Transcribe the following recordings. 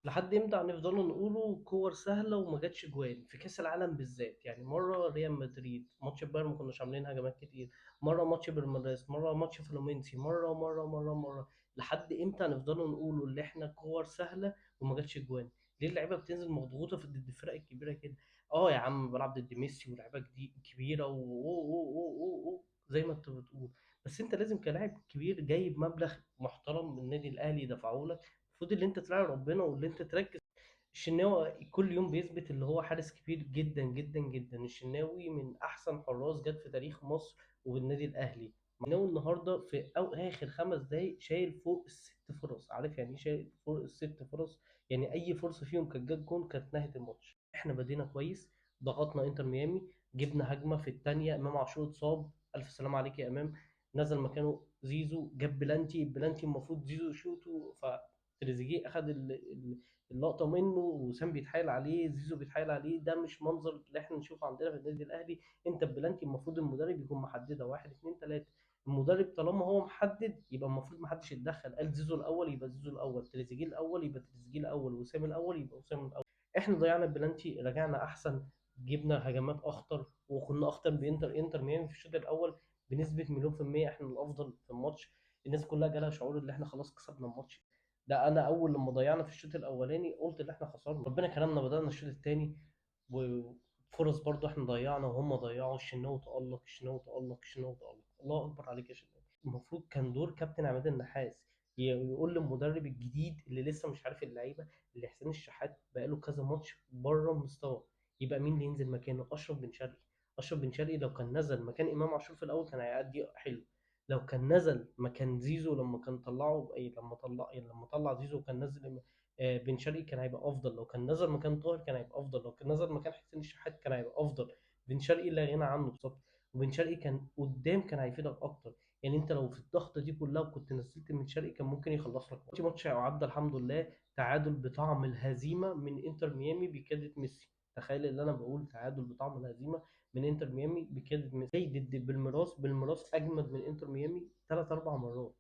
لحد امتى هنفضلوا نقولوا كور سهلة وما جاتش جوان في كاس العالم بالذات؟ يعني مرة ريال مدريد، ماتش بايرن ما كناش عاملين هجمات كتير، مرة ماتش بالميراس، مرة ماتش فلومينسي، مرة مرة مرة مرة. لحد امتى هنفضلوا نقولوا اللي احنا كور سهلة وما جاتش جوان؟ ليه اللعيبة بتنزل مضغوطه في ضد الفرق الكبيرة كده؟ اه يا عم بلعب ضد ميسي ولاعيبه كبيرة و أو أو أو أو زي ما انت بتقول، بس انت لازم كلاعب كبير جايب مبلغ محترم من النادي الاهلي دفعه لك، المفروض اللي انت تراعي ربنا واللي انت تركز. الشناوي كل يوم بيثبت اللي هو حارس كبير جدا جدا جدا. الشناوي من احسن حراس جت في تاريخ مصر والنادي الاهلي. الشناوي النهارده في أو اخر 5 دقايق شايل فوق ال6 فرص. عارف يعني ايه شايل فوق ال6 فرص؟ يعني اي فرصة فيهم كانت جت جون كانت نهت الماتش. احنا بدينا كويس، ضغطنا انتر ميامي، جبنا هجمة في الثانية، امام عاشور اتصاب، الف سلامه عليك يا امام، نزل مكانه زيزو، جاب بلانتي، بلانتي المفروض زيزو يشوطه، فتريزيجيه اخذ اللقطة منه، وسام بيتحايل عليه، زيزو بيتحايل عليه. ده مش منظر اللي احنا نشوفه عندنا في النادي الاهلي. انت بلانتي المفروض المدرب يكون محددها 1 2 3، المدرب طالما هو محدد يبقى المفروض ما حدش يتدخل. قال زيزو الاول يبقى زيزو الاول، تريزيجيه الاول يبقى تريزيجيه الاول، وسام الاول يبقى وسام الاول. احنا ضيعنا البلانتي، رجعنا احسن، جبنا هجمات اخطر، وكنا اخطر بانتر انتر ميامي في الشوط الاول بنسبة 1,000,000%. احنا الافضل في الماتش، الناس كلها جالها شعور ان احنا خلاص كسبنا الماتش ده. انا اول لما ضيعنا في الشوط الاولاني قلت ان احنا خسرنا، ربنا كرمنا، بدأنا الشوط الثاني وفرص برضو احنا ضيعنا وهم ضيعوا. الشناوي تألق، الشناوي تألق، الشناوي تألق، الله اكبر عليك يا شناوي. المفروض كان دور كابتن عماد النحاس يقول للمدرب الجديد اللي لسه مش عارف اللعيبة، اللي حسين الشحات بقاله كذا ماتش بره المستوى، يبقى مين اللي ينزل مكانه؟ اشرف بن شرقي. اشرف بن شرقي لو كان نزل مكان امام عاشور في الاول كان هيأدي حلو، لو كان نزل مكان زيزو لما كان طلعه، أي لما طلع، يعني لما طلع زيزو وكان نزل بن شرقي كان هيبقى افضل، لو كان نزل مكان طاهر كان هيبقى افضل، لو كان نزل مكان حسين الشحات كان هيبقى افضل. بن شرقي لا غنى عنه بالظبط، وبن شرقي كان قدام كان هيفيدك اكتر. يعني انت لو في الضغطه دي كلها وكنت نزلت بن شرقي كان ممكن يخلص لك ماتش. عدى الحمد لله تعادل بطعم الهزيمة من انتر ميامي بكادة ميسي. تخيل اللي انا بقول، تعادل بطعم الهزيمة من انتر ميامي بكادة ميسي ضد بالميراس. بالميراس اجمد من انتر ميامي 3-4 مرات.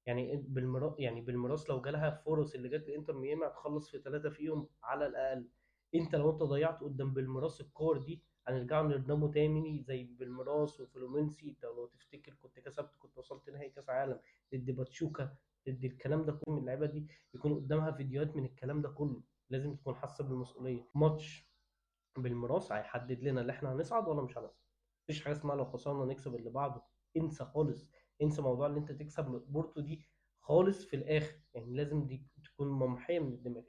يعني بالميراس، يعني بالميراس لو جالها فرص اللي جت لانتر ميامي هتخلص في 3 فيهم على الاقل. انت لو انت ضيعت قدام بالميراس الكور دي هنرجعوا نردموا تاني زي بالميراس وفلومينسي. انت لو تفتكر كنت كسبت، كنت وصلت نهائي كاس عالم ضد باتشوكا، ضد الكلام ده كله. اللعيبة دي يكون قدامها فيديوهات من الكلام ده كله، لازم تكون حاسه بالمسؤولية. ماتش بالميراس هيحدد لنا اللي احنا هنصعد ولا مش هنصعد. مفيش حاجة اسمها لو خسرنا نكسب اللي بعده، انسى خالص، انسى موضوع ان انت تكسب بورتو دي خالص في الاخر. يعني لازم دي تكون ممحيه من الدماغ.